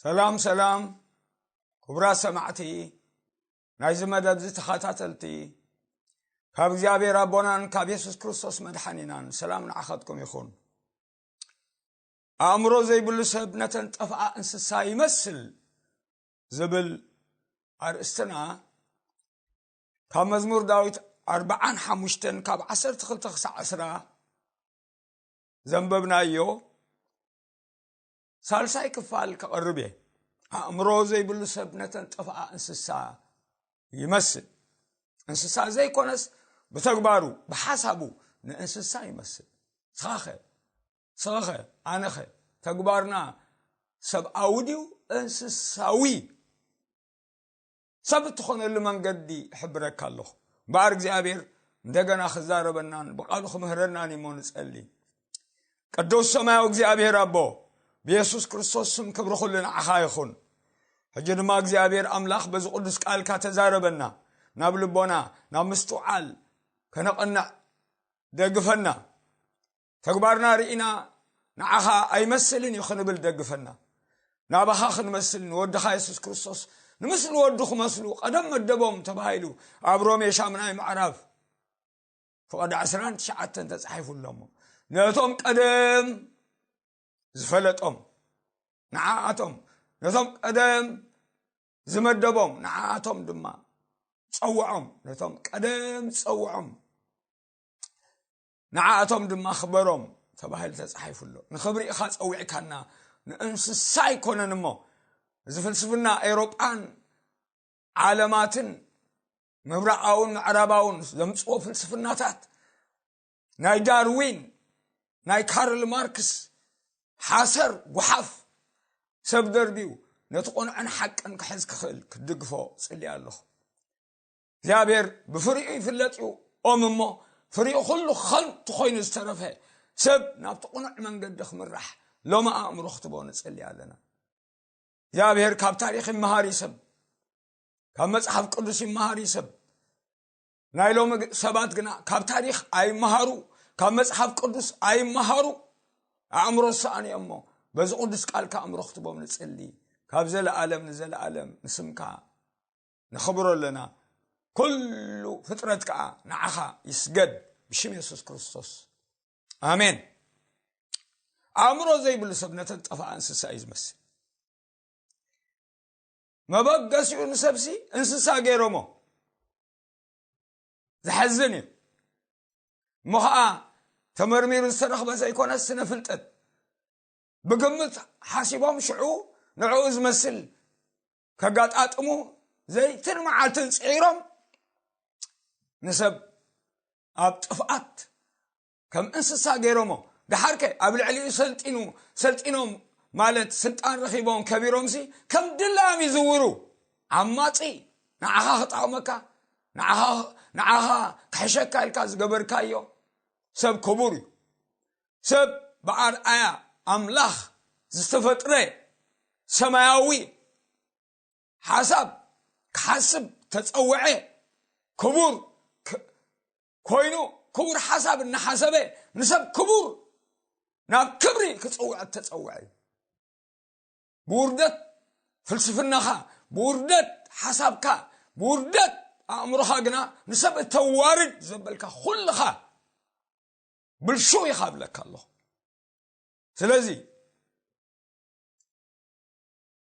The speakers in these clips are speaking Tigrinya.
ሰላም ሰላም፣ ክቡራት ሰማዕቲ ናይዚ መደብ እዚ ተኸታተልቲ፣ ካብ እግዚኣብሔር ኣቦናን ካብ የሱስ ክርስቶስ መድሓኒናን ሰላም ንዓኻትኩም ይኹን። ኣእምሮ ዘይብሉ ሰብ ነተን ጠፍኣ እንስሳ ይመስል ዝብል ኣርእስትና ካብ መዝሙር ዳዊት ኣርብዓን ሓሙሽተን ካብ ዓሰርተ ክልተ ክሳዕ ዕስራ ዘንበብናዮ ሳልሳይ ክፋል ከቕርብ እየ። ኣእምሮ ዘይብሉ ሰብ ነተን ጠፍኣ እንስሳ ይመስል። እንስሳ ዘይኮነስ ብተግባሩ ብሓሳቡ ንእንስሳ ይመስል። ስኻኸ ስኻኸ ኣነኸ ተግባርና ሰብኣዊ ድዩ እንስሳዊ? ሰብ እትኾነሉ መንገዲ እሕብረካ ኣለኹ። እምበኣር እግዚኣብሔር እንደገና ክዛረበናን ብቓሉ ክምህረናን እሞ ንጸሊ። ቅዱስ ሰማያዊ እግዚኣብሔር ኣቦ፣ ብየሱስ ክርስቶስ ስም ክብሪ ኩሉ ንዓኻ ይኹን። ሕጂ ድማ እግዚኣብሔር ኣምላኽ በዚ ቅዱስ ቃልካ ተዛረበና፣ ናብ ልቦና ናብ ምስትውዓል ከነቐንዕ ደግፈና። ተግባርና ርኢና ንዓኻ ኣይመስልን እዩ ክንብል ደግፈና። ናባኻ ክንመስል ንወድኻ የሱስ ክርስቶስ ንምስሊ ወዱ ክመስሉ ቀደም መደቦም ተባሂሉ ኣብ ሮሜ ሻምናይ ምዕራፍ ፍቐዲ ዕስራን ትሽዓተን ተጻሒፉ ኣሎ እሞ፣ ነቶም ቀደም ዝፈለጦም ንዓኣቶም፣ ነቶም ቀደም ዝመደቦም ንዓኣቶም ድማ ጸውዖም፣ ነቶም ቀደም ዝጸውዖም ንዓኣቶም ድማ ክበሮም ተባሂሉ ተጻሒፉ ኣሎ። ንኽብሪ ኢኻ ጸዊዕካና፣ ንእንስሳ ኣይኮነን እሞ። እዚ ፍልስፍና ኤውሮጳን ዓለማትን ምብራቓውን ምዕራባውን ዘምጽኦ ፍልስፍናታት፣ ናይ ዳርዊን፣ ናይ ካርል ማርክስ ሓሰር ጓሓፍ ሰብ ደርብዩ ነቲ ቅኑዕን ሓቅን ክሕዝ ክኽእል ክትድግፎ ጽልየ ኣለኹ። እግዚኣብሔር ብፍሪኡ ይፍለጥ እዩ ኦም እሞ፣ ፍሪኡ ኩሉ ከንቱ ኮይኑ ዝተረፈ ሰብ ናብቲ ቅኑዕ መንገዲ ክምራሕ ሎሚ ኣእምሮ ክትቦ ንጽሊ ኣለና። እግዚኣብሔር ካብ ታሪኽ ይመሃር እዩ ሰብ፣ ካብ መጽሓፍ ቅዱስ ይመሃር እዩ ሰብ። ናይ ሎሚ ግ- ሰባት ግና ካብ ታሪኽ ኣይመሃሩ፣ ካብ መጽሓፍ ቅዱስ ኣይመሃሩ። ኣእምሮ ዝሰኣኑ እዮም እሞ፣ በዚ ቅዱስ ቃልካ ኣእምሮ ክትቦም ንጽሊ። ካብ ዘለኣለም ንዘለኣለም ንስምካ ነኽብሮ ኣለና። ኩሉ ፍጥረት ከኣ ንዓኻ ይስገድ ብሽም የሱስ ክርስቶስ፣ ኣሜን። ኣእምሮ ዘይብሉ ሰብ ነተን ጠፋኣ እንስሳ እዩ ዝመስል። መበገሲኡ ንሰብሲ እንስሳ ገይሮሞ። ዘሐዝን እዩ። እሞ ኸዓ ተመርሚሩ ዝተረኽበ ዘይኮነ ስነ ፍልጠት ብግምት ሓሲቦም ሽዑ ንዕኡ ዝመስል ከጋጣጥሙ ዘይትን መዓልትን ጽዒሮም ንሰብ ኣብ ጥፍኣት ከም እንስሳ ገይሮሞ። ደሓርከ ኣብ ልዕሊኡ ሰልጢኑ ሰልጢኖም ማለት ስልጣን ረኺቦም ከቢሮምሲ ከም ድላዮም ይዝውሩ። ዓማጺ ንዓኻ ክጠቕመካ ንዓኻ ንዓኻ ክሕሸካ ኢልካ ዝገበርካዮ ሰብ ክቡር እዩ። ሰብ ብኣርኣያ ኣምላኽ ዝተፈጥረ ሰማያዊ ሓሳብ ክሓስብ ተጸውዐ ክቡር ክ- ኮይኑ ክቡር ሓሳብ እናሓሰበ ንሰብ ክቡር ናብ ክብሪ ክጽውዕ ተጸውዐ እዩ። ብውርደት ፍልስፍናኻ፣ ብውርደት ሓሳብካ፣ ብውርደት ኣእምሮኻ ግና ንሰብ እተዋርድ ዘበልካ ኩልኻ ብልሹ ኢኻ እብለካ ኣለኹ። ስለዚ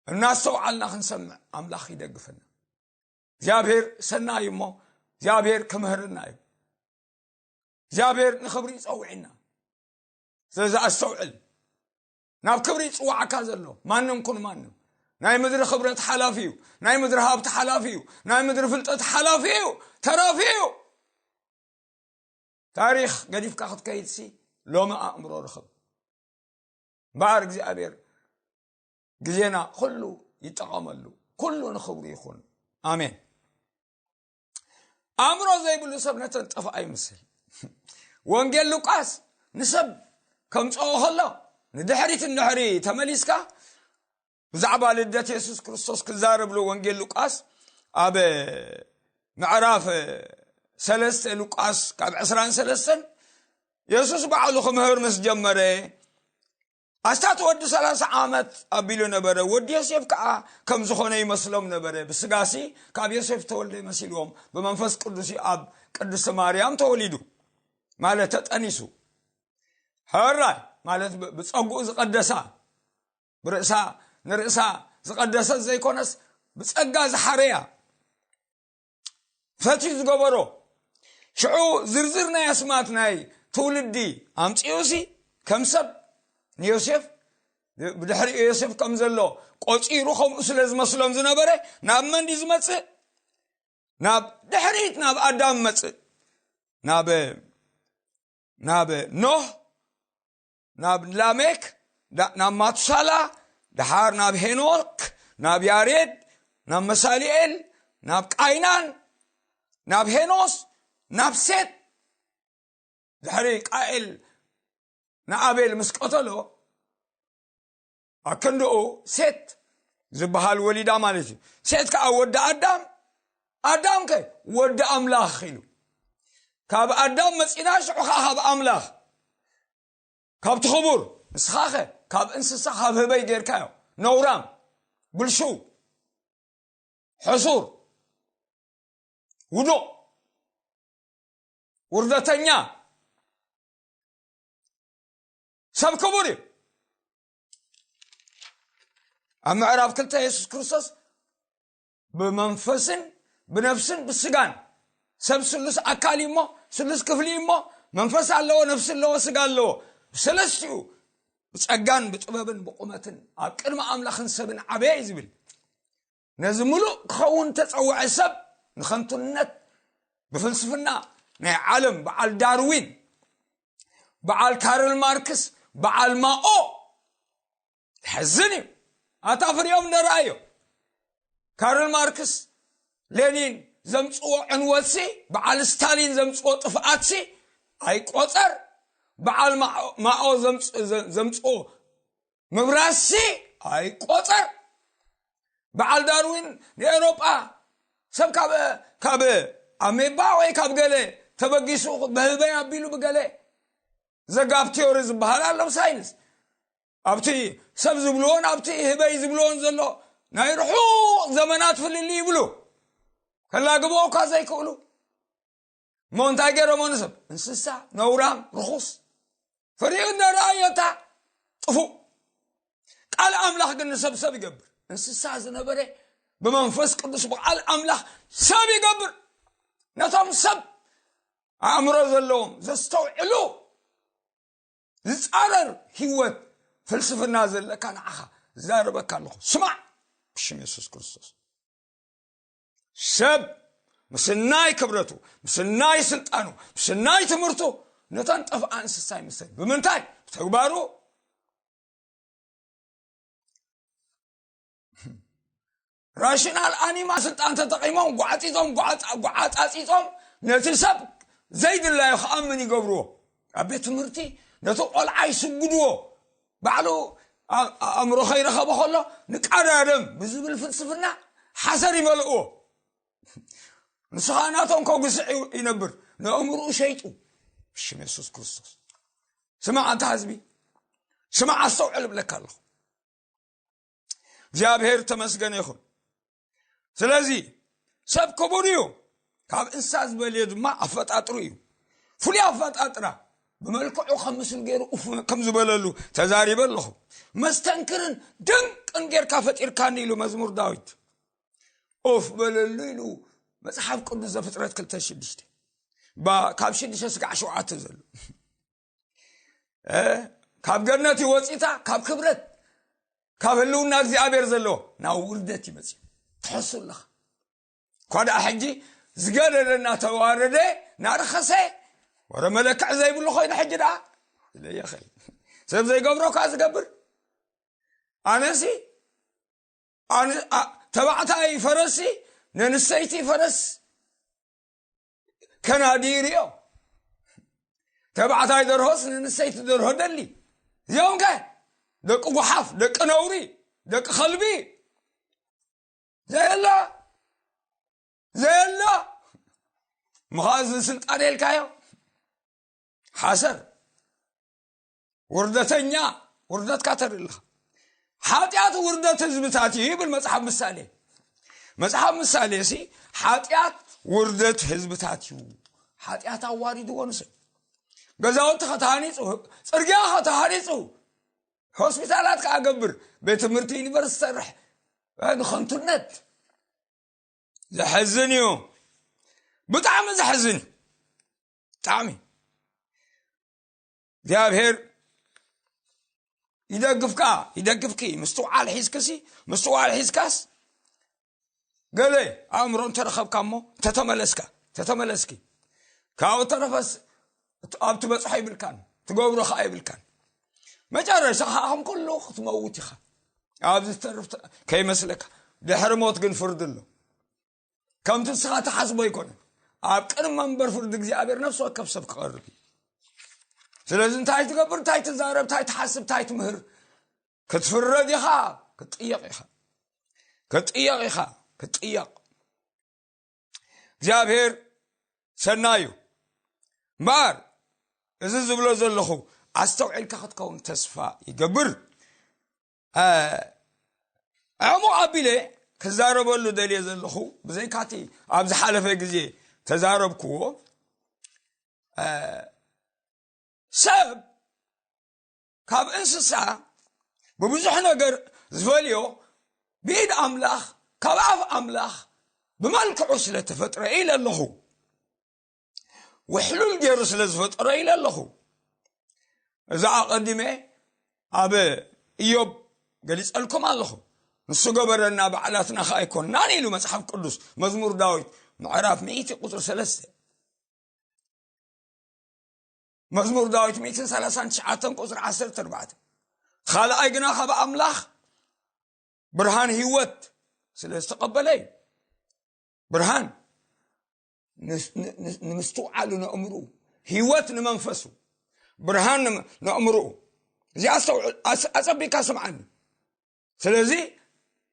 እናስተውዓልና ክንሰምዕ ኣምላኽ ይደግፈና። እግዚኣብሔር ሰናይ እሞ እግዚኣብሔር ክምህርና እዩ። እግዚኣብሔር ንኽብሪ ይጸውዕና። ስለዚ ኣስተውዕል። ናብ ክብሪ ይጽዋዓካ ዘሎ ማንም ኩን ማንም። ናይ ምድሪ ክብረት ሓላፊ እዩ። ናይ ምድሪ ሃብቲ ሓላፊ እዩ። ናይ ምድሪ ፍልጠት ሓላፊ እዩ። ተራፊ እዩ። ታሪኽ ገዲፍካ ክትከይድሲ ሎሚ ኣእምሮ ርኽብ። እምበኣር እግዚኣብሔር ግዜና ኩሉ ይጠቐመሉ። ኩሉ ንኽብሩ ይኹን። ኣሜን። ኣእምሮ ዘይብሉ ሰብ ነተን ጠፍኣ ይመስል። ወንጌል ሉቃስ ንሰብ ከምጽኦ ከሎ ንድሕሪት እንድሕሪ ተመሊስካ ብዛዕባ ልደት የሱስ ክርስቶስ ክዛረብሉ ወንጌል ሉቃስ ኣብ ምዕራፍ ሰለስተ ሉቃስ ካብ ዕስራን ሰለስተን የሱስ ባዕሉ ክምህር ምስ ጀመረ ኣስታት ወዲ ሰላሳ ዓመት ኣቢሉ ነበረ። ወዲ ዮሴፍ ከዓ ከም ዝኾነ ይመስሎም ነበረ። ብስጋሲ ካብ ዮሴፍ ተወልደ ይመስልዎም፣ ብመንፈስ ቅዱስ ኣብ ቅድስቲ ማርያም ተወሊዱ፣ ማለት ተጠኒሱ። ሕራይ ማለት ብ-፣ ብጸጉኡ ዝቐደሳ፣ ብርእሳ ንርእሳ ዝቐደሰት ዘይኮነስ ብጸጋ ዝሓረያ፣ ፈትዩ ዝገበሮ። ሽዑ ዝርዝር ናይ ኣስማት ናይ ትውልዲ ኣምጺኡሲ ከም ሰብ ንዮሴፍ፣ ብድሕሪኡ ዮሴፍ ከም ዘሎ ቆጺሩ፣ ከምኡ ስለ ዝመስሎም ዝነበረ፣ ናብ መን ድዩ ዝመጽእ? ናብ ድሕሪት ናብ ኣዳም መጽእ። ናብ፣ ናብ ኖህ፣ ናብ ላሜክ፣ ዳ-፣ ናብ ማቱሳላ፣ ደሓር ናብ ሄኖክ፣ ናብ ያሬድ፣ ናብ መሳሊኤል፣ ናብ ቃይናን፣ ናብ ሄኖስ፣ ናብ ሴት። ድሕሪ ቃኤል ንኣቤል ምስ ቀተሎ፣ ኣክንድኡ ሴት ዝበሃል ወሊዳ ማለት እዩ። ሴት ከዓ ወዲ ኣዳም፣ ኣዳም ከ ወዲ ኣምላኽ ኢሉ። ካብ ኣዳም መጺና፣ ሽዑ ከዓ ካብ ኣምላኽ። ካብቲ ክቡር፣ ንስኻ ኸ ካብ እንስሳ፣ ካብ ህበይ ጌርካዮ። ነውራም፣ ብልሹው፣ ሕሱር፣ ውዱቕ፣ ውርደተኛ። ሰብ ክቡር እዩ። ኣብ ምዕራፍ ክልተ የሱስ ክርስቶስ ብመንፈስን ብነፍስን ብስጋን፣ ሰብ ስሉስ ኣካል እዩ እሞ፣ ስሉስ ክፍሊ እዩ እሞ፣ መንፈስ ኣለዎ፣ ነፍሲ ኣለዎ፣ ስጋ ኣለዎ። ሰለስቲኡ ብጸጋን ብጥበብን ብቁመትን ኣብ ቅድሚ ኣምላኽን ሰብን ዓበየ እዩ ዝብል። ነዚ ምሉእ ክኸውን ተጸውዐ ሰብ ንኸንቱነት ብፍልስፍና ናይ ዓለም፣ በዓል ዳርዊን፣ በዓል ካርል ማርክስ፣ በዓል ማኦ፣ ተሕዝን እዩ። ኣታ ፍሪኦም እንደረኣዮ፣ ካርል ማርክስ፣ ሌኒን ዘምጽዎ ዕንወትሲ፣ በዓል ስታሊን ዘምጽዎ ጥፍኣትሲ ኣይቆጸር። በዓል ማኦ፣ ማኦ ዘምጽ-፣ ዘ-፣ ዘምጽዎ ምብራስሲ ኣይቆጸር። በዓል ዳርዊን ንኤውሮጳ ሰብ ካብ፣ ካብ ኣሜባ ወይ ካብ ገለ ተበጊሱ ብህበይ ኣቢሉ ብገለ ዘጋብ ቲዮሪ ዝበሃል ኣሎ ብሳይንስ። ኣብቲ ሰብ ዝብልዎን ኣብቲ ህበይ ዝብልዎን ዘሎ ናይ ርሑቕ ዘመናት ፍልልይ ይብሉ። ከላግብዎ እኳ ዘይክእሉ። እሞ እንታይ ገይሮሞ ንሰብ? እንስሳ፣ ነውራም፣ ርኹስ። ፍሪኡ እንዳ ረኣዮ እታ ጥፉእ። ቃል ኣምላኽ ግን ንሰብ ሰብ ይገብር። እንስሳ ዝነበረ ብመንፈስ ቅዱስ ብቃል ኣምላኽ ሰብ ይገብር። ነቶም ሰብ ኣእምሮ ዘለዎም ዘስተውዕሉ ዝጻረር ህይወት ፍልስፍና ዘለካ ንዓኻ ዝዛረበካ ኣለኹ። ስማዕ ብሽም የሱስ ክርስቶስ። ሰብ ምስናይ ክብረቱ፣ ምስናይ ስልጣኑ፣ ምስናይ ትምህርቱ ነተን ጠፍኣ እንስሳ ይምሰል። ብምንታይ? ብተግባሩ። ራሽናል ኣኒማ ስልጣን ተጠቒሞም ጓዕፂፆም፣ ጓዕፃ-፣ ጓዓፃፂፆም ነቲ ሰብ ዘይድላዩ ክኣምን ይገብርዎ። ኣብ ቤት ትምህርቲ ነቲ ቆልዓ ይስጉድዎ። ባዕሉ ኣ-፣ ኣእምሮ ከይረኸበ ከሎ ንቃዳደም ብዝብል ፍልስፍና ሓሰር ይመልእዎ። ንሱ ኸዓ ናቶም ከጉስዕ ዩ-፣ ይነብር። ንእምርኡ ሸይጡ። ብሽም የሱስ ክርስቶስ። ስማዕ ኣንታ ህዝቢ፣ ስማዕ ኣስተውዕል እብለካ ኣለኹ። እግዚኣብሔር ተመስገነ ይኹን። ስለዚ ሰብ ክቡር እዩ፣ ካብ እንስሳ ዝበልዮ ድማ ኣፈጣጥሩ እዩ። ፍሉይ ኣፈጣጥራ ብመልክዑ ከም ምስሉ ገይሩ ኡፍ ከም ዝበለሉ ተዛሪበ ኣለኹ። መስተንክርን ድንቅን ጌርካ ፈጢርካኒ ኢሉ መዝሙር ዳዊት። ኡፍ በለሉ ኢሉ መጽሓፍ ቅዱስ ዘፍጥረት ክልተ ሽዱሽተ። ባ-፣ ካብ ሽዱሽተ ስጋዕ ሸውዓተ ዘሎ። እ፣ ካብ ገነት እዩ ወፂታ፣ ካብ ክብረት፣ ካብ ህልውና እግዚኣብሔር ዘለዎ ናብ ውርደት ይመፅእ። ትሕሱ ኣለኻ። እኳ ደኣ ሕጂ ዝገደደ እናተዋረደ፣ እናረኸሰ፣ ወረ መለክዕ ዘይብሉ ኮይኑ ሕጂ ደኣ ይለየኸ። ሰብ ዘይገብሮ ከዓ ዝገብር። ኣነሲ፣ ኣነ-፣ ኣ-፣ ተባዕታይ ፈረስሲ፣ ነንሰይቲ ፈረስ ከናዲ ይርዮ። ተባዕታይ ደርሆስ ንንሰይቲ ደርሆ ደሊ። እዚኦም ከ ደቂ ጓሓፍ፣ ደቂ ነውሪ፣ ደቂ ከልቢ። ዘየሎ፣ ዘየሎ። ምኻዚ ስልጣን የልካዮ። ሓሰር። ውርደተኛ። ውርደትካ ተርኢ ኣለኻ። ሓጢኣት ውርደት ህዝብታት እዩ ይብል መጽሓፍ ምሳሌ። መጽሓፍ ምሳሌ ሲ ሓጢኣት ውርደት ህዝብታት እዩ። ሓጢኣት ኣዋሪድዎ ንሰብ። ገዛውቲ ከተሃኒጹ፣ ጽርግያ ከተሃኒጹ፣ ሆስፒታላት ከኣ ገብር፣ ቤት ትምህርቲ ዩኒቨርሲቲ ሰርሕ፣ ንኸንቱነት። ዘሐዝን እዩ። ብጣዕሚ ዘሐዝን እዩ። ብጣዕሚ። እግዚኣብሔር ይደግፍካ፣ ይደግፍኪ። ምስትውዓል ሒዝክሲ፣ ምስትውዓል ሒዝካስ፣ ገለ ኣእምሮ እንተረኸብካ እሞ፣ ተተመለስካ፣ ተተመለስኪ። ካብኡ ተረፈስ፣ እት-፣ ኣብ ትበጽሖ ይብልካን፣ ትገብሮ ኸዓ ይብልካን። መጨረሻ ኸዓ ከም ኩሉ ክትመውት ኢኻ። ኣብዚ ዝተርፍ ተ-፣ ከይመስለካ። ድሕሪ ሞት ግን ፍርዲ ኣሎ። ከምቲ ንስኻ ትሓስቦ ኣይኮነን። ኣብ ቅድሚ መንበር ፍርዲ እግዚኣብሔር ነፍሲ ወከፍ ሰብ ክቐርብ እዩ። ስለዚ እንታይ ትገብር፣ እንታይ ትዛረብ፣ እንታይ ትሓስብ፣ እንታይ ትምህር፣ ክትፍረድ ኢኻ፣ ክትጥየቕ ኢኻ። ክትጥየቕ ኢኻ፣ ክትጥየቕ። እግዚኣብሔር ሰናዩ። እምበኣር፣ እዚ ዝብሎ ዘለኹ ኣስተውዒልካ ክትከውን ተስፋ ይገብር። እ፣ ዕሙቕ ኣቢለ ክዛረበሉ ደልየ ዘለኹ፣ ብዘይካቲ ኣብ ዝሓለፈ ግዜ ተዛረብክዎ፣ እ፣ ሰብ ካብ እንስሳ ብብዙሕ ነገር ዝፈልዮ ብኢድ ኣምላኽ፣ ካብ ኣፍ ኣምላኽ፣ ብመልክዑ ስለ ተፈጥረ ኢለ ኣለኹ። ውሕሉል ገይሩ ስለ ዝፈጠሮ ኢለ ኣለኹ። እዛ ኣቐዲመ ኣብ ኢዮብ ገሊጸልኩም ኣለኹ። ንሱ ገበረና፣ ባዕላትና ኸኣ ኣይኮንናን ኢሉ መጽሓፍ ቅዱስ። መዝሙር ዳዊት ምዕራፍ ሚእቲ ቁጽሪ ሰለስተ። መዝሙር ዳዊት ሚእትን ሰላሳን ትሽዓተን ቁጽሪ ዓሰርተ ኣርባዕተ። ካልኣይ ግና ካብ ኣምላኽ ብርሃን ህይወት ስለ ዝተቐበለ እዩ። ብርሃን ን-፣ ን-፣ ን-፣ ንምስትውዓሉ ነእምሩ፣ ህይወት ንመንፈሱ፣ ብርሃን ንም-፣ ነእምሩ። እዚ ኣስተውዕል፣ ኣስ-፣ ኣጸቢካ ስምዓኒ። ስለዚ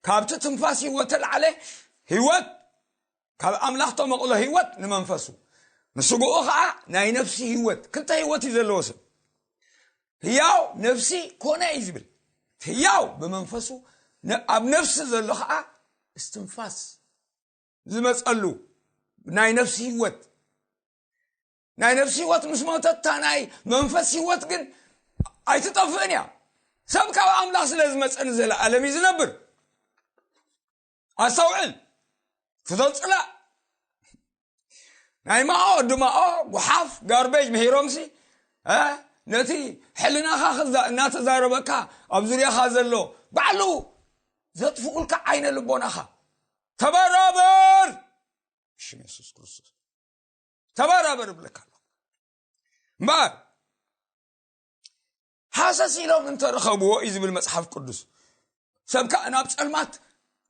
ካብቲ ትንፋስ ህይወት ተላዕለ ህይወት፣ ካብ ኣምላኽ ተመቕሎ ህይወት ንመንፈሱ፣ ንስግኡ ኸዓ ናይ ነፍሲ ህይወት። ክልተ ህይወት እዩ ዘለዎ ሰብ። ህያው ነፍሲ ኮነ እዩ ዝብል። ህያው ብመንፈሱ ነ-፣ ኣብ ነፍሲ ዘሎ ኸዓ እስትንፋስ ዝመጸሉ ናይ ነፍሲ ህይወት። ናይ ነፍሲ ህይወት ምስ ሞተት፣ እታ ናይ መንፈስ ህይወት ግን ኣይትጠፍእን እያ። ሰብ ካብ ኣምላኽ ስለ ዝመጸ ንዘለኣለም እዩ ዝነብር። ኣስተውዕል። ፍቶ ጽላእ። ናይ ማኦ ድማኦ፣ ጓሓፍ፣ ጋርቤጅ ምሂሮምሲ፣ እ፣ ነቲ ሕልናኻ ክዛ-፣ እናተዛረበካ ኣብ ዙርያኻ ዘሎ ባዕሉ ዘጥፍኡልካ ዓይነ ልቦናኻ። ተበራበር! ብሽም የሱስ ክርስቶስ። ተበራበር እብለካ ኣለኹ። እምበኣር፣ ሃሰስ ኢሎም እንተረኸብዎ እዩ ዝብል መጽሓፍ ቅዱስ። ሰብ ከኣ ናብ ጸልማት፣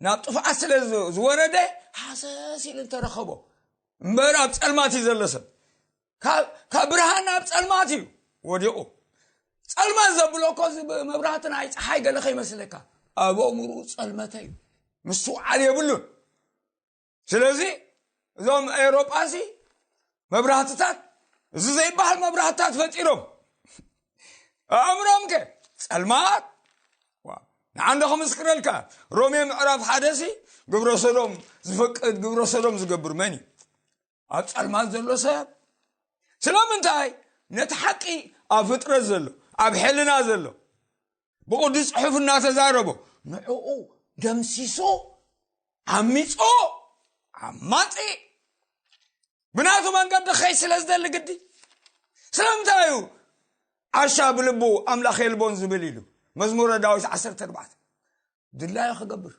ናብ ጥፍኣት ስለ ዝ-፣ ዝወረደ፣ ሃሰስ ኢሉ እንተረኸቦ። እምበር ኣብ ጸልማት እዩ ዘሎ ሰብ። ካብ፣ ካብ ብርሃን ናብ ጸልማት እዩ ወዲቑ። ጸልማት ዘብሎ እኮ እዚ ብ-፣ መብራህቲ ናይ ጸሓይ ገለ ከይመስለካ። ኣብ ኣእምሮኡ ጸልመተ እዩ። ምስትውዓል የብሉን። ስለዚ እዞም ኤውሮጳሲ መብራህትታት፣ እዚ ዘይበሃል መብራህትታት ፈጢሮም፣ ኣእምሮም ከ ጸልማት። ዋ፣ ንዓንዶ ክምስክረልካ፣ ሮሜ ምዕራፍ ሓደ ሲ ግብረ ሰዶም ዝፈቅድ፣ ግብረ ሰዶም ዝገብር መን እዩ? ኣብ ጸልማት ዘሎ ሰብ። ስለምንታይ? ነቲ ሓቂ ኣብ ፍጥረት ዘሎ፣ ኣብ ሕልና ዘሎ፣ ብቕዱስ ጽሑፍ እናተዛረቦ፣ ንዕኡ ደምሲሱ፣ ዓሚጹ፣ ዓማጺ፣ ብናቱ መንገዲ ክኸይድ ስለ ዝደሊ ግዲ። ስለምንታይ እዩ ዓሻ ብልቡ ኣምላኽ የልቦን ዝብል ኢሉ? መዝሙረ ዳዊት ዓሰርተ ኣርባዕተ። ድላዩ ክገብር።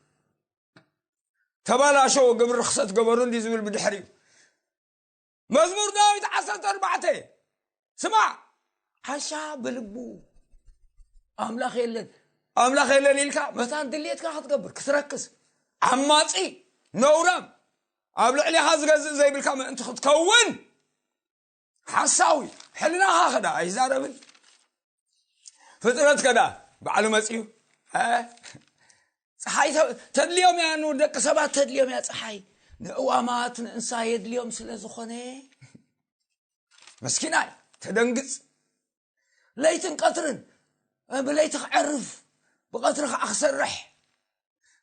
ተባላሸዎ፣ ግብሪ ርኽሰት ገበሩ እንዲ ዝብል ብድሕሪኡ። መዝሙር ዳዊት ዓሰርተ ኣርባዕተ። ስማዕ፣ ዓሻ ብልቡ ኣምላኽ የለን፣ ኣምላኽ የለን ኢልካ መታን ድልየትካ ክትገብር፣ ክትረክስ፣ ዓማጺ፣ ነውራም፣ ኣብ ልዕሌኻ ዝገዝእ ዘይብልካ ምእንቲ ክትከውን፣ ሓሳዊ፣ ሕልናኻ ከዳ ኣይዛረብን። ፍጥረት ከዳ ባዕሉ መጺኡ፣ እ? ጸሓይ ተ-፣ ተድልዮም እያ፣ ንደቂ ሰባት ተድልዮም እያ ጸሓይ። ንእዋማት ንእንሳ የድልዮም ስለ ዝኾነ፣ መስኪናይ፣ ተደንግጽ። ለይትን ቀትርን ብለይቲ ክዕርፍ፣ ብቐትሪ ከዓ ክሰርሕ፣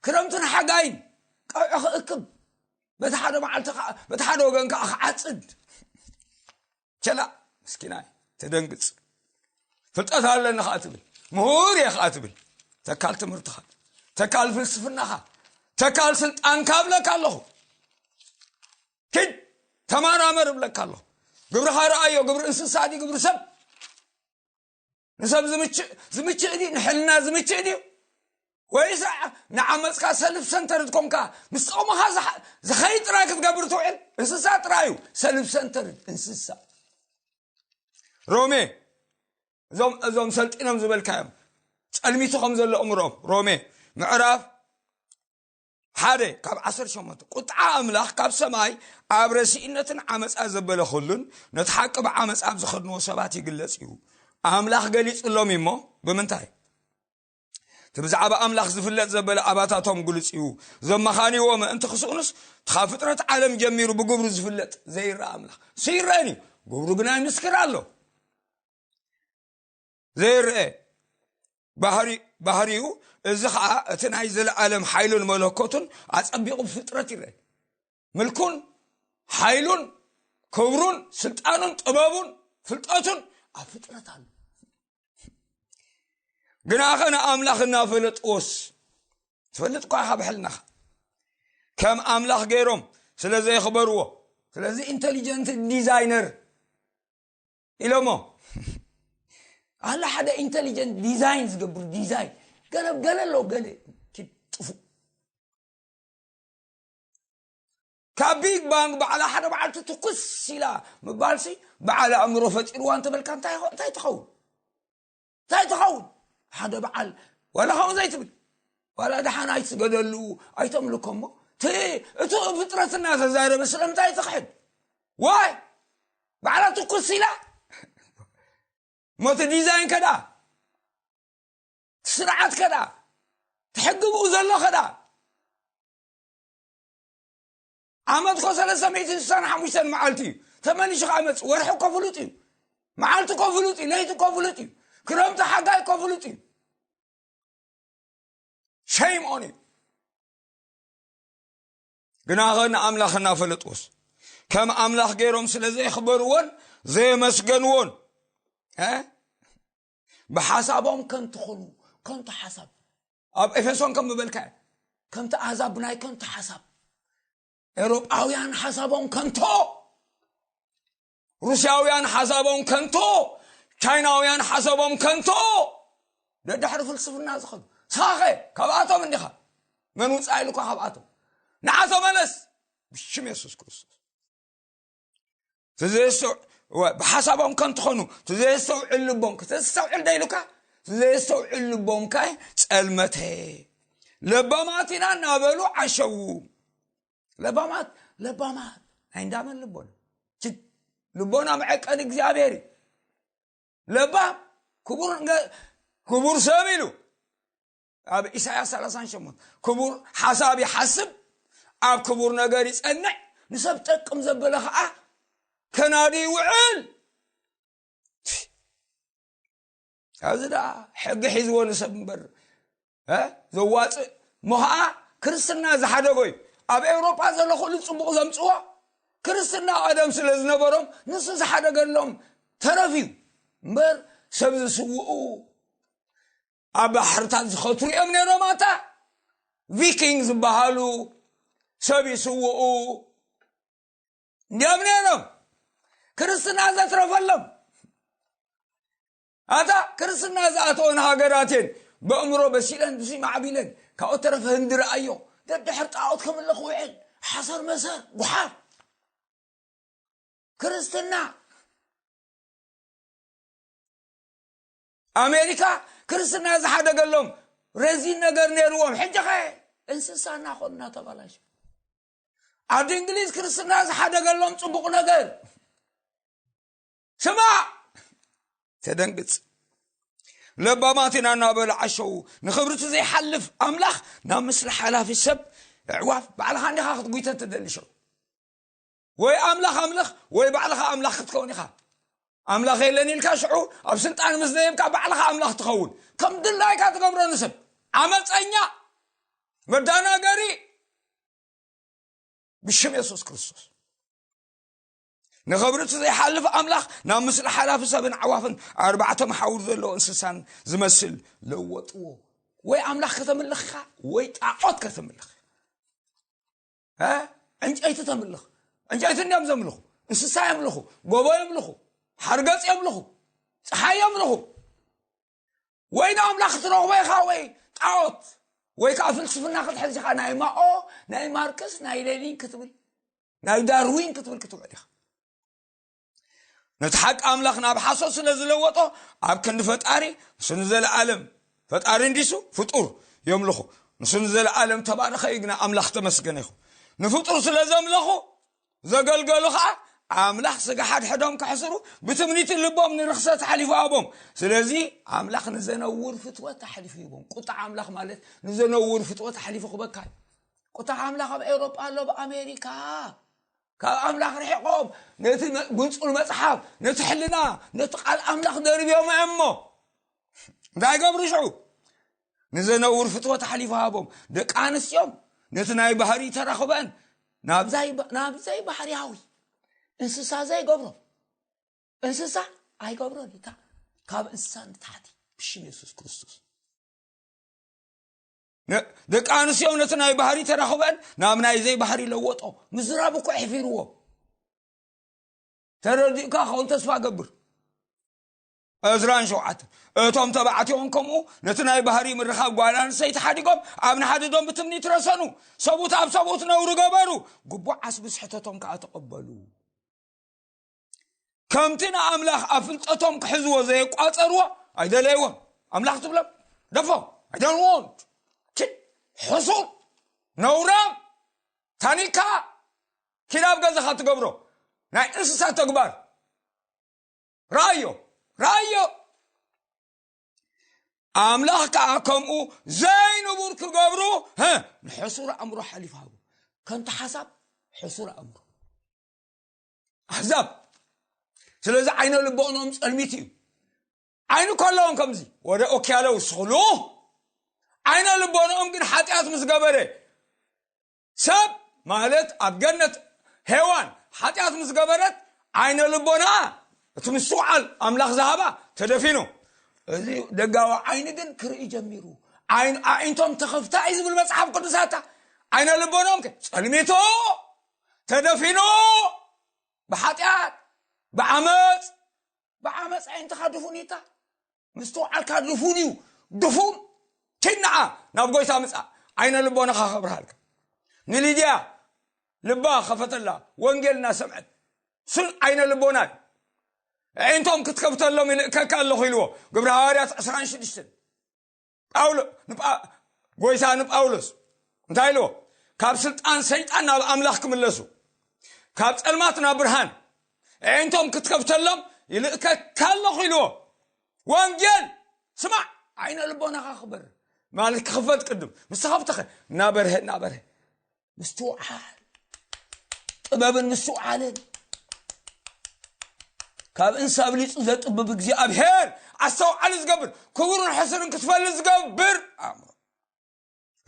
ክረምትን ሓጋይን ቀውዒ ክእክብ፣ በቲ ሓደ መዓልቲ ከዓ፣ በቲ ሓደ ወገን ከዓ ክዓፅድ። ቸላ ምስኪናይ፣ ትደንግፅ። ፍልጠት ኣለኒ ከዓ ትብል፣ ምሁር እየ ከዓ ትብል። ተካል ትምህርትኻ፣ ተካል ፍልስፍናኻ፣ ተካል ስልጣንካ እብለካ ኣለኹ። ኪድ ተማራመር እብለካ ኣለኹ። ግብርኻ ረኣዮ፣ ግብሪ እንስሳ ድዩ ግብሪ ሰብ? ንሰብ ዝምችእ፣ ዝምችእ ድዩ? ንሕልና ዝምችእ ድዩ? ወይስ ንዓመፅካ ሰልፍ ሰንተርድ ኮንካ ምስ ጥቕምኻ ዝሓ-፣ ዝኸይድ ጥራይ ክትገብር ትውዕል? እንስሳ ጥራይ እዩ ሰልፍ ሰንተርድ እንስሳ። ሮሜ፣ እዞም፣ እዞም ሰልጢኖም ዝበልካዮም፣ ጸልሚቱ ከም ዘሎ እምሮም። ሮሜ ምዕራፍ ሓደ ካብ ዓሰርተ ሸሞንተ፣ ቁጥዓ ኣምላኽ ካብ ሰማይ ኣብ ረሲእነትን ዓመፃ ዘበለ ኩሉን ነቲ ሓቂ ብዓመፃ ኣብ ዝኸድንዎ ሰባት ይግለጽ እዩ። ኣምላኽ ገሊጹሎም እዩ እሞ፣ ብምንታይ? እቲ ብዛዕባ ኣምላኽ ዝፍለጥ ዘበለ ኣባታቶም ግሉጽ እዩ። ዘመኻንይዎ ምእንቲ ክስእኑስ፣ እቲ ካብ ፍጥረት ዓለም ጀሚሩ ብግብሩ ዝፍለጥ ዘይረኣ ኣምላኽ። እሱ ይረአን እዩ፣ ግብሩ ግና ይምስክር ኣሎ። ዘይረአ ባህሪ-፣ ባህሪኡ፣ እዚ ኸኣ እቲ ናይ ዘለኣለም ሓይሉን መለኮቱን ኣጸቢቑ ብፍጥረት ይረአ። ምልኩን ሓይሉን ክብሩን ስልጣኑን ጥበቡን ፍልጠቱን ኣብ ፍጥረት ኣሎ። ግናኸ ንኣምላኽ እናፈለጥዎስ፣ ትፈልጥ እኳ ኢኻ ብሕልናኻ፣ ከም ኣምላኽ ገይሮም ስለ ዘየኽበርዎ፣ ስለዚ ኢንተሊጀንት ዲዛይነር ኢሎሞ። ኣላ ሓደ ኢንተሊጀንት ዲዛይን ዝገብር ዲዛይን፣ ገለ፣ ገለ ኣሎ፣ ገለ ኪድ ጥፉእ። ካብ ቢግ ባንግ ባዕላ ሓደ በዓልቲ ትኩስ ኢላ ምባልሲ፣ በዓል ኣእምሮ ፈጢርዋ እንተበልካ እንታይ ይኸ-፣ እንታይ ትኸውን? እንታይ ትኸውን? ሓደ በዓል ዋላ ከምኡ ዘይትብል፣ ዋላ ደሓን ኣይትስገደሉ፣ ኣይተምልኮ እሞ፣ እቲ፣ እቲ ፍጥረት እናተዛረበ ስለምንታይ ትኽሕድ? ዋይ! ባዕላ ትኩስ ኢላ። እሞ እቲ ዲዛይን ከዳ፣ እቲ ስርዓት ከዳ፣ እቲ ሕጊ ብኡ ዘሎ ከዳ፣ ዓመት ኮ ሰለስተ ሚእትን ስሳን ሓሙሽተን መዓልቲ እዩ። ተመሊሱ ክዓ መጽእ። ወርሒ እኮ ፍሉጥ እዩ። መዓልቲ እኮ ፍሉጥ እዩ። ለይቲ እኮ ፍሉጥ እዩ። ክረምቲ ሓጋይ እኮ ፍሉጥ እዩ። ሸይም ኦን እዩ። ግናኸ ንኣምላኽ እናፈለጥዎስ፣ ከም ኣምላኽ ገይሮም ስለ ዘየኽበርዎን ዘየመስገንዎን፣ እ? ብሓሳቦም ከንቱ ኾኑ፣ ከንቱ ሓሳብ። ኣብ ኤፌሶን ከም ዝበልካ፣ ከምቲ ኣህዛብ ብናይ ከንቱ ሓሳብ፣ ኤውሮጳውያን ሓሳቦም ከንቶ፣ ሩስያውያን ሓሳቦም ከንቶ፣ ቻይናውያን ሓሳቦም ከንቶ፣ ደድሕሪ ፍልስፍና ዝኸዱ። ሳኸ ካብኣቶም እንዲኻ? መን ውፃእ ኢሉካ ካብኣቶም? ንዓ ተመለስ ብሽም የሱስ ክርስቶስ። እቲ ዘየስተው-፣ ወ-፣ ብሓሳቦም ከንቱ ኾኑ፣ እቲ ዘየስተውዕል ልቦም፣ እቲ ዘስተውዕል ዶ ኢሉካ? እቲ ዘየስተውዕል ልቦም ካይ ጸልመተ። ለባማት ኢና እናበሉ ዓሸዉ። ለባማት፣ ለባማት። ናይ እንዳመን ልቦና? ችድ፣ ልቦና መዐቀኒ እግዚኣብሔር እዩ። ለባም፣ ክቡር እንገ-፣ ክቡር ሰብ ኢሉ። ኣብ ኢሳያስ ሰላሳን ሸሞንተ፣ ክቡር ሓሳብ ይሓስብ፣ ኣብ ክቡር ነገር ይጸንዕ፣ ንሰብ ጠቅም ዘበለ ኸዓ ከናዲ ይውዕል። ኣብዚ ደኣ ሕጊ ሒዝዎ ንሰብ እምበር፣ እ፣ ዘዋጽእ እሞ ኸዓ ክርስትና ዝሓደጎ እዩ። ኣብ ኤውሮጳ ዘሎ ኩሉ ጽቡቕ ዘምጽዎ ክርስትና ቀደም ስለ ዝነበሮም ንሱ ዝሓደገሎም ተረፍ እዩ እምበር ሰብ ዝስውኡ ኣብ ባሕርታት ዝኸትሩ እዮም ነይሮም። ኣታ ቪኪንግ ዝበሃሉ ሰብ ይስውኡ እንዲዮም ነይሮም። ክርስትና ዘትረፈሎም። ኣታ ክርስትና ዝኣተወን ሃገራት እየን ብእምሮ በሲለን ብዙ ማዕቢለን። ካብኡ ተረፈ ህንዲ ረኣዮ፣ ደድሕር ጣዖት ከምለኹ ውዕል፣ ሓሰር መሰር፣ ጉሓፍ። ክርስትና ኣሜሪካ ክርስትና ዝሓደገሎም ረዚን ነገር ነይርዎም። ሕጂ ኸ እንስሳ እናኾኑ እናተባላሸ። ዓዲ እንግሊዝ ክርስትና ዝሓደገሎም ጽቡቕ ነገር። ስማዕ፣ ተደንግጽ። ለባማት ኢና እናበሉ ዓሸዉ። ንኽብሪ እቲ ዘይሓልፍ ኣምላኽ ናብ ምስሊ ሓላፊ ሰብ፣ ኣዕዋፍ፣ ባዕልኻ እንዲኻ ክትጉይተን ትደሊ ሸው። ወይ ኣምላኽ ኣምልኽ፣ ወይ ባዕልኻ ኣምላኽ ክትከውን ኢኻ። ኣምላኽ የለን ኢልካ ሽዑ ኣብ ስልጣን ምስ ደየብካ ባዕልኻ ኣምላኽ ትኸውን። ከም ድላይካ ትገብሮ ንስብ ዓመፀኛ መዳናገሪ ብሽም የሱስ ክርስቶስ። ንኽብሪ እቲ ዘይሓልፍ ኣምላኽ ናብ ምስሊ ሓላፊ ሰብን ዓዋፍን ኣርባዕተ መሓውር ዘለዎ እንስሳን ዝመስል ለወጥዎ። ወይ ኣምላኽ ከተምልኽካ ወይ ጣዖት ከተምልኽ። እ? ዕንጨይቲ ተምልኽ። ዕንጨይቲ እንዲዮም ዘምልኹ። እንስሳ የምልኹ፣ ጎቦ የምልኹ፣ ሓርገፅ የምልኹ፣ ፀሓይ የምልኹ። ወይ ንኣምላኽ ክትረኽቦ ኢኻ ወይ ጣዖት ወይ ከዓ ፍልስፍና ክትሕዝ ኢኻ። ናይ ማኦ፣ ናይ ማርክስ፣ ናይ ሌኒን ክትብል፣ ናይ ዳርዊን ክትብል ክትውዕል ኢኻ። ነቲ ሓቂ ኣምላኽ ናብ ሓሶት ስለ ዝለወጦ ኣብ ክንዲ ፈጣሪ ንሱ ንዘለኣለም ፈጣሪ እንዲሱ ፍጡር የምልኹ። ንሱ ንዘለኣለም ተባረኸ እዩ ግና ኣምላኽ ተመስገነ ይኹን። ንፍጡር ስለ ዘምለኹ ዘገልገሉ ኸዓ ኣምላኽ ስጋ ሓድሕዶም ከሕስሩ ብትምኒትን ልቦም ንርኽሰት ሓሊፉ ሃቦም። ስለዚ ኣምላኽ ንዘነውር ፍትወት ኣሕሊፉ ሂቦም። ቁጣዕ ኣምላኽ ማለት ንዘነውር ፍትወት ኣሕሊፉ ክበካ እዩ። ቁጣዕ ኣምላኽ ኣብ ኤውሮጳ ኣሎ፣ ኣብ ኣሜሪካ ካብ ኣምላኽ ርሒቖም ነቲ መ- ጉንጹል መጽሓፍ ነቲ ሕልና ነቲ ቃል ኣምላኽ ደርብዮም እሞ እንታይ ይገብሩ ሽዑ? ንዘነውር ፍትወት ኣሕሊፉ ሃቦም። ደቂ ኣንስቲዮም ነቲ ናይ ባህሪ ተራኽበን ናብዛይ ናብዘይ ባህርያዊ እንስሳ ዘይገብሮ እንስሳ ኣይገብሮን እዩ። ካብ እንስሳ ንታሕቲ ብሽም የሱስ ክርስቶስ። ነ- ደቂ ኣንስቲዮም ነቲ ናይ ባህሪ ተራኽበን ናብ ናይ ዘይባህሪ ለወጦ። ምዝራብ እኮ ኣሕፊርዎ። ተረዲእካ ከውን ተስፋ ገብር። ዕስራን ሸውዓተን እቶም ተባዕትዮ እውን ከምኡ ነቲ ናይ ባህሪ ምርኻብ ጓል ኣንስተይቲ ሓዲጎም ኣብ ንሓድዶም ብትምኒት ረሰኑ። ሰብኡት ኣብ ሰብኡት ነውሪ ገበሩ። ግቡእ ዓስቢ ስሕተቶም ከዓ ተቐበሉ። ከምቲ ንኣምላኽ ኣብ ፍልጠቶም ክሕዝዎ ዘየቋጸርዎ ኣይደለይዎን። ኣምላኽ ትብሎም ደፎም ኣይደልዎን። ችን ሕሱር ነውራም ታኒካ ኪድ ኣብ ገዛኻ ትገብሮ ናይ እንስሳ ተግባር። ራእዮ ራእዮ ኣምላኽ ከዓ ከምኡ ዘይንቡር ክገብሩ ሀ ንሕሱር ኣእምሮ ሓሊፉ ሃቡ። ከምቲ ሓሳብ ሕሱር ኣእምሮ ኣሕዛብ። ስለዚ ዓይነ ልቦኖም ጸልሚት እዩ። ዓይኒ ከለዎም ከምዚ ወደ ኦኪያለው ስኽሉ ዓይነ ልቦኖም ግን ሓጢኣት ምስ ገበረ ሰብ ማለት ኣብ ገነት ሄዋን ሓጢኣት ምስ ገበረት ዓይነ ልቦና እቲ ምስትውዓል ኣምላኽ ዝሃባ ተደፊኑ። እዚ ደጋዊ ዓይኒ ግን ክርኢ ጀሚሩ። ዓይን ኣዒንቶም ተኸፍታ እዩ ዝብል መጽሓፍ ቅዱሳታ። ዓይነ ልቦኖም ከ ጸልሚቱ ተደፊኑ ብሓጢኣት ብዓመፅ ብዓመፅ ኣዒንትኻ ድፉን እዩ። ምስትውዓልካ ድፉን እዩ። ድፉን ኪናዓ ናብ ጎይታ ምፃእ ዓይነ ልቦናኻ ከብርሃልካ። ንሊድያ ልባ ከፈተላ ወንጌል እናሰምዐት ሱን ዓይነ ልቦና እዩ። ኣዒንቶም ክትከፍተሎም ይልእከካ ኣለኹ ኢልዎ ግብሪ ሃዋርያት ዕስራን ሽዱሽተን። ጳውሎ ንጳ- ጎይታ ንጳውሎስ እንታይ ኢልዎ? ካብ ስልጣን ሰይጣን ናብ ኣምላኽ ክምለሱ ካብ ጸልማት ናብ ብርሃን ኣዒንቶም ክትከፍተሎም ይልእከካ ኣለኹ ኢልዎ። ወንጌል ስማዕ ዓይነ ልቦናኻ ክበር ማለት ክኽፈት ቅድም ምስ ተኸፍተኸ እናበርሀ እናበርሀ ምስትውዓል ጥበብን ምስትውዓልን ካብ እንስሳ ኣብሊፁ ዘጥብብ እግዚኣብሔር ኣስተውዓሊ ዝገብር ክቡርን ሕሱርን ክትፈልጥ ዝገብር ኣእምሮ።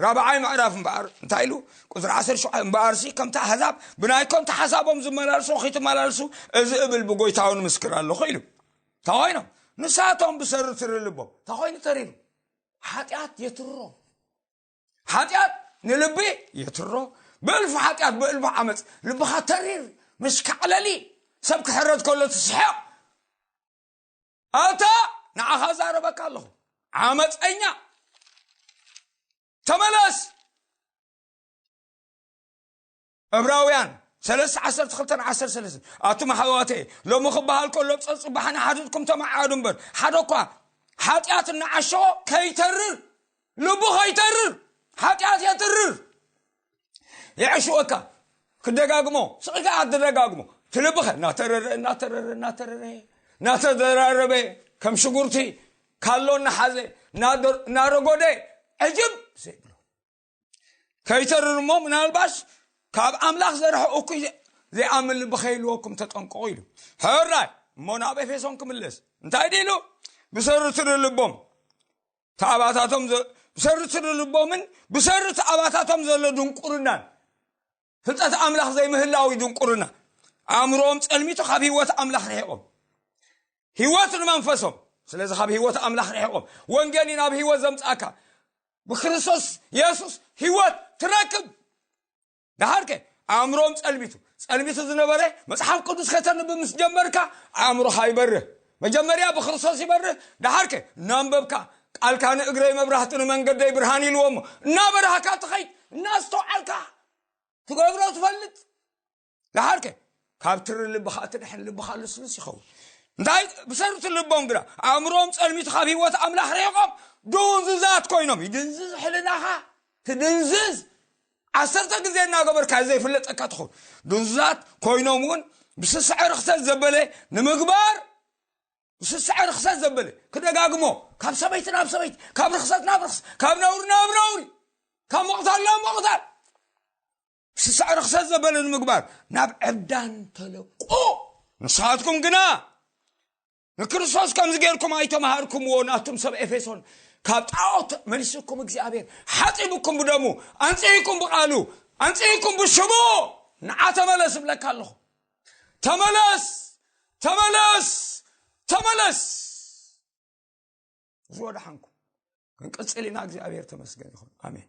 ራብዓይ ምዕራፍ እምበኣር እንታይ ኢሉ? ቁፅሪ ዓሰርተ ሸውዓተ እምበኣርሲ ከምቲ ኣህዛብ ብናይ ኮንታ ሓሳቦም ዝመላልሱ ከይትመላልሱ እዚ እብል ብጎይታውን ምስክር ኣለኹ ኢሉ። እንታይ ኮይኖም ንሳቶም ብሰሪ ትሪ ልቦም እንታይ ኮይኑ ተሪሩ ሓጢኣት የትርሮ ሓጢኣት ንልቢ የትሮ ብእልፉ ሓጢኣት ብእልፉ ዓመፅ ልብኻ ተሪር ምስ ካዕለሊ ሰብ ክሕረድ ከሎ ትስሕቕ ኣታ ንዓኻ ዛረበካ ኣለኹ ዓመፀኛ ተመለስ እብራውያን ሰለስተ ዓሰርተ ክልተ ዓሰርተ ሰለስተ ኣቱም ኣሕዋተየ ሎሚ ክበሃል ከሎ ብፀብፅባሕ ንሓድድኩም ተመዓዱ እምበር ሓደ እኳ ሓጢኣት እናዓሸዎ ከይተርር ልቡ ከይተርር ሓጢኣት የትርር የዕሽወካ ክደጋግሞ ስቕካ ኣትደጋግሞ ትልብኸ እናተረረ እናተረረ እናተረረ እናተደራረበ ከም ሽጉርቲ ካሎ እናሓዘ እናረጎደ ዕጅብ ዘይብሎ ከይተርር እሞ ምናልባሽ ካብ ኣምላኽ ዘርሐ እኩይ ዘይኣምን ልቢ ከይልወኩም ተጠንቀቑ ኢሉ ሕራይ እሞ ናብ ኤፌሶን ክምለስ እንታይ ድኢሉ? ብሰሪ ትሪ ልቦም ተኣባታቶም ብሰሪ ትሪ ልቦምን ብሰሪ ተኣባታቶም ዘሎ ድንቁርናን ፍልጠት ኣምላኽ ዘይምህላዊ ድንቁርና ኣእምሮኦም ጸልሚቱ ካብ ህይወት ኣምላኽ ርሒቖም፣ ህይወት ንመንፈሶም። ስለዚ ካብ ህይወት ኣምላኽ ርሒቖም፣ ወንጌል ናብ ህይወት ዘምጻካ፣ ብክርስቶስ የሱስ ህይወት ትረክብ። ደሓርከ ኣእምሮኦም ጸልሚቱ ጸልሚቱ ዝነበረ መጽሓፍ ቅዱስ ከተንብብ ምስ ጀመርካ ኣእምሮኻ ይበርህ። መጀመርያ ብክርስቶስ ይበርህ። ደሓርከ እናንበብካ፣ ቃልካ ንእግረይ መብራህቲ ንመንገደይ ብርሃን ኢልዎ እሞ እናበራህካ ትኸይድ፣ እናስተውዓልካ ትገብሮ ትፈልጥ። ደሓርከ ካብ ትሪ ልብኻ ትድሕን፣ ልብኻ ልስሉስ ይኸውን። እንታይ ብሰሪ ትሪ ልቦም ግና ኣእምሮኦም ጸልሚቱ ካብ ህይወት ኣምላኽ ርሒቖም ድንዙዛት ኮይኖም። ይድንዝዝ ሕልናኻ፣ ትድንዝዝ። ዓሰርተ ግዜ እናገበርካ ዘይፍለጠካ ትኸውን። ድንዙዛት ኮይኖም እውን ብስስዐ ርኽሰት ዘበለ ንምግባር፣ ብስስዐ ርኽሰት ዘበለ ክደጋግሞ፣ ካብ ሰበይቲ ናብ ሰበይቲ፣ ካብ ርኽሰት ናብ ርኽሰት፣ ካብ ነውሪ ናብ ነውሪ፣ ካብ ምቕታል ናብ ምቕታል፣ ብስስዐ ርኽሰት ዘበለ ንምግባር ናብ ዕብዳን ተለቁ። ንስኻትኩም ግና ንክርስቶስ ከምዚ ጌርኩም ኣይተምሃርኩምዎ። ናቱም ሰብ ኤፌሶን ካብ ጣዖት መሊስኩም እግዚኣብሔር ሓጺብኩም ብደሙ፣ ኣንጽህኩም ብቓሉ፣ ኣንጽህኩም ብሽሙ። ንዓ ተመለስ እብለካ ኣለኹ። ተመለስ፣ ተመለስ፣ ተመለስ። እዚ ወደሓንኩም ክንቅጽል ኢና። እግዚኣብሔር ተመስገን ይኹን። ኣሜን።